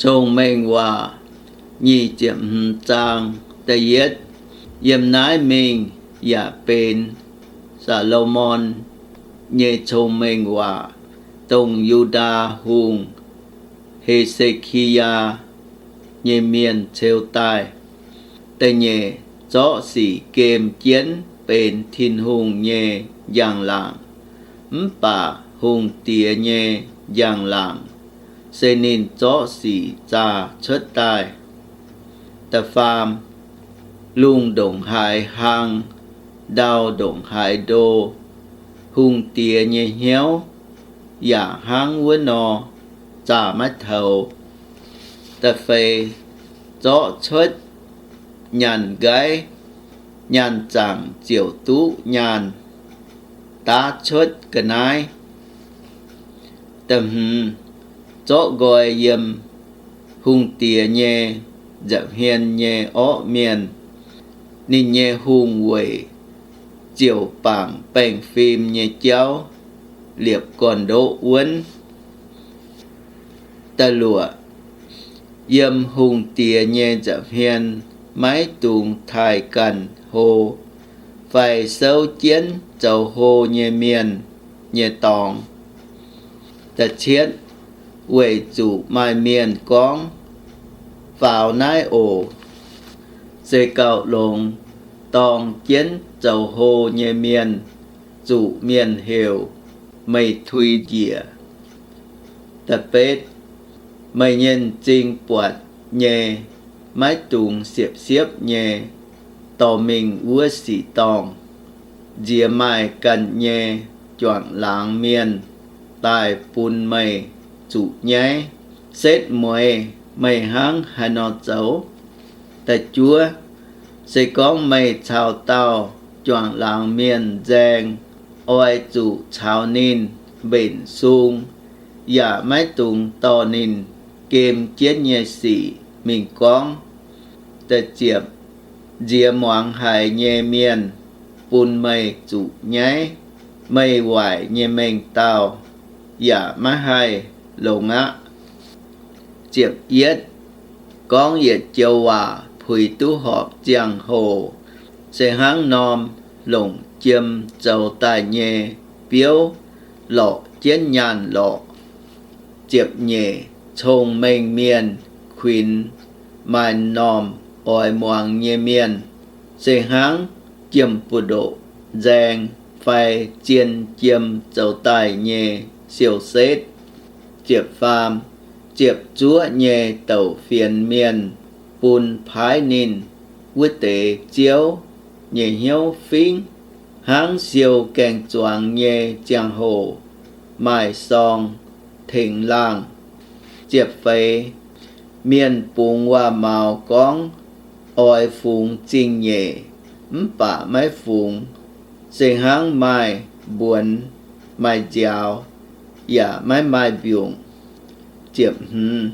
Cong-Mengh Waac nyic ziepc hmz zaang da'yietv. Yiem naaiv mingh yaac benx Saa^lo^morn nyei cong-mengh waac, dongh Yu^ndaa Hungh, He^se^ki^yaa, nyei mienh ceu daaih. Da'nyeic, zorqv sic gemh jienv benx Tin-Hungh nyei njang-laangc, mv baac hungh diex nyei njang-laangc se ninh zorqv sic zaah cuotv daaih. Da'faam, lungh ndongc haaix hlang, ndau ndongc haaix ndo, hungh diex nyei hnyouv yaac hnangv wuov nor zaah maiv toux. Da'feix, zorqv cuotv nyaanh nqaiv, nyaanh zaangc ziouc duqv nyaanh daav cuotv ga'naaiv. Da'hmz, zorqv nqoi yiem hungh diex nyei nza'hmien nyei orqv mienh, ninh nyei hungh weic ziouc bangc baengh fim nyei jauv liepc gorn-ndoqv wuonv. Da'luoqc, yiem hungh diex nyei nza'hmien maiv dungx taaih ganh hlo fai souv jienv zoux hlo nyei mienh nyei dorngx. Da'cietv, weic zuqc maaih mienh gorngv, Faaux naaiv oc, se gauh longx, dorng jienv zoux hlo nyei mienh zuqc mienh heuc meih tuix njiec. Da'betv, meih nyei m'zing buatc nyei, maiv dungx siepv-siepv nyei dorh mingh wuov sic dorngh. Nziex maaih ganh nyei juangc laangz mienh daaih bun meih zuqc nyaiv. Setv mueiz meih hnangv haaix nor zoux. Da'juov, se gorngv meih caux dauh juangc laangz mienh nzaeng, oix zuqc caux ninh mbenc sung, yaac maiv dungx dorh ninh gem jienv nyei sic mingh gorngv. Da'ziepc, nziex muangx haiz nyei mienh bun meih zuqc nyaiv, meih waaic nyei mengh dauh yaac maiv haih longx aqv. Ziepc yietv, gorngv yietc joux waac puix duqv horpc ziangh hoc, se hnangv norm longc jiem zoux daaih nyei biouv lorqc jienv nyaanh lorqc. Ziepc nyeic, cong-mengh mienh kuinx maaih m'normh oix muangx nyei mienh, se hnangv jiem-buoz-ndoqv nzaeng fai zien jiem zoux daaih nyei siou-setv. Ziepc faam, ziepc zuoqv nyei douc fienx mienh bun paaiv ninh wuov deix ziouv nyei hnyouv fingv, hnangv siou gaeng-zuangx nyei ziangh hoc maaih sorng tengx laangh. Ziepc feix, mienh bungx waac-maux gorngv oix fungx zingh-nyeic, mv baac maiv fungx, se hnangv maaih mbuonx maaih nziaaux, yaac maiv maaih mbiungc. Ziepc hmz,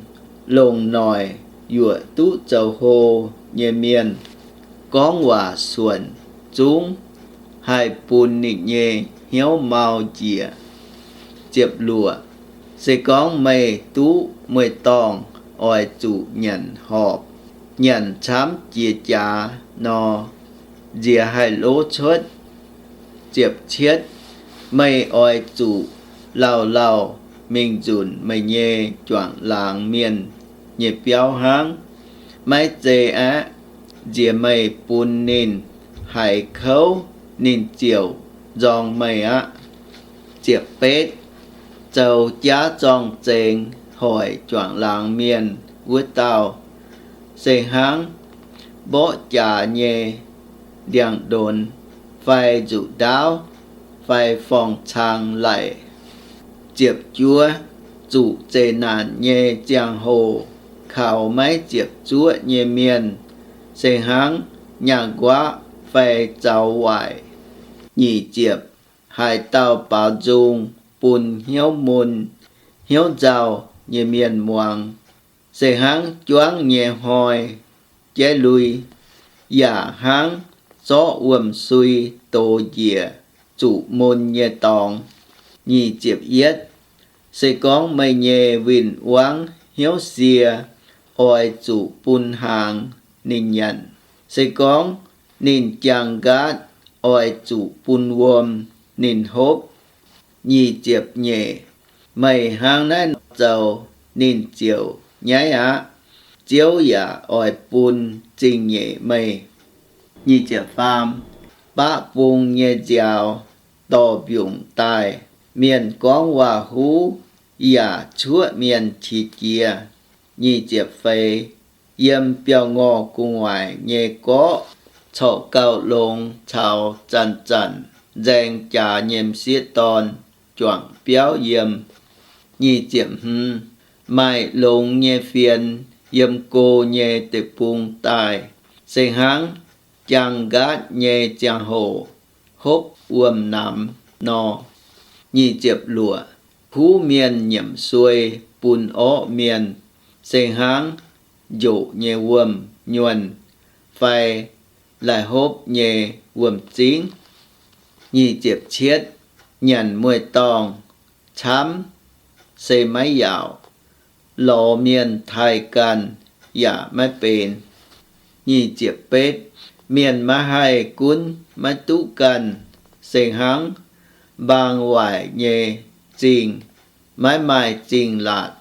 longc noic yuoqc duqv zoux hlo nyei mienh, gorngv waac suonc zungv haih bun ninh nyei hnyouv mau njiec. Ziepc luoqc, se gorngv meih duqv mueiz-dorngh oix zuqc nyanc horpc, nyanc camv jiex jaax nor, nziex haih lov cuotv. Ziepc cietv, meih oix zuqc lauh lauh mingh nzunc meih nyei juangc laangz mienh nyei biauv hnangv. Maiv zei aeqv, nziex meih bun ninh haiz kouv, ninh ziouc nzorng meih aqv. Ziepc betv, zoux jaav zorng-zengx hoic juangc laangz mienh wuov dauh, se hnangv mborqv jaax nyei ndiangx-ndonx fai nzuqc ndaauv fai forng-cang laic. Ziepc juov, zuqc zeqc naanc nyei ziangh hoc kaux maiv ziepc zuoqv nyei mienh, se hnangv nyaah nquaqv fai zaux waaic. Nyic ziepc, haaix dauh baaux nzung bun hnyouv mun, hnyouv nzauh nyei mienh muangx, se hnangv juangv nyei hnoi jaiv lui, yaac hnangv zorqv wuom-sui dox njiec zuqc mun nyei dorngx. Nyic ziepc yietv, se gorngv meih nyei win-wangv hnyouv sie, oix zuqc bun hnaangx ninh nyanc. Se gorngv ninh jaang nqaatv, oix zuqc bun wuom ninh hopv. Nyic ziepc nyeic, meih hnangv naaiv nor zoux, ninh ziouc nyaiv aqv. Ziouv yaac oix bun zingh nyeic meih. Baqv bung nyei nziaaux dorh mbiungc daaih, mienh gorngv waac-huv yaac cuoqv mienh qiex jiez. Nyic ziepc feix, yiem biauv-ngorh gu'nguaaic nyei gorqv corc gauh longx caux zanc-zanc nzaeng jaax nyei m'sieqv dorn juangc biauv yiem. Nyic ziepc hmz, maaih longx nyei fienx yiem go nyei deic-bung daaih, se hnangv jaang nqaatv nyei ziangh hoc hopv wuom-namx nor. Nyic ziepc luoqc, kuv mienh nyiemc suei bun orqv mienh, se hnangv njoqc nyei wuom-nyuonh fai lai-hopv nyei wuom-zingv. Nyic ziepc cietv, nyanc mueiz-dorngh camv se maiv yaauc, lorz mienh taaih ganh yaac maiv benx. Nyic ziepc betv, mienh maiv haih gunv maiv duqv ganh, se hnangv mbaang waaic nyei zingh maiv maaih zingh laatc.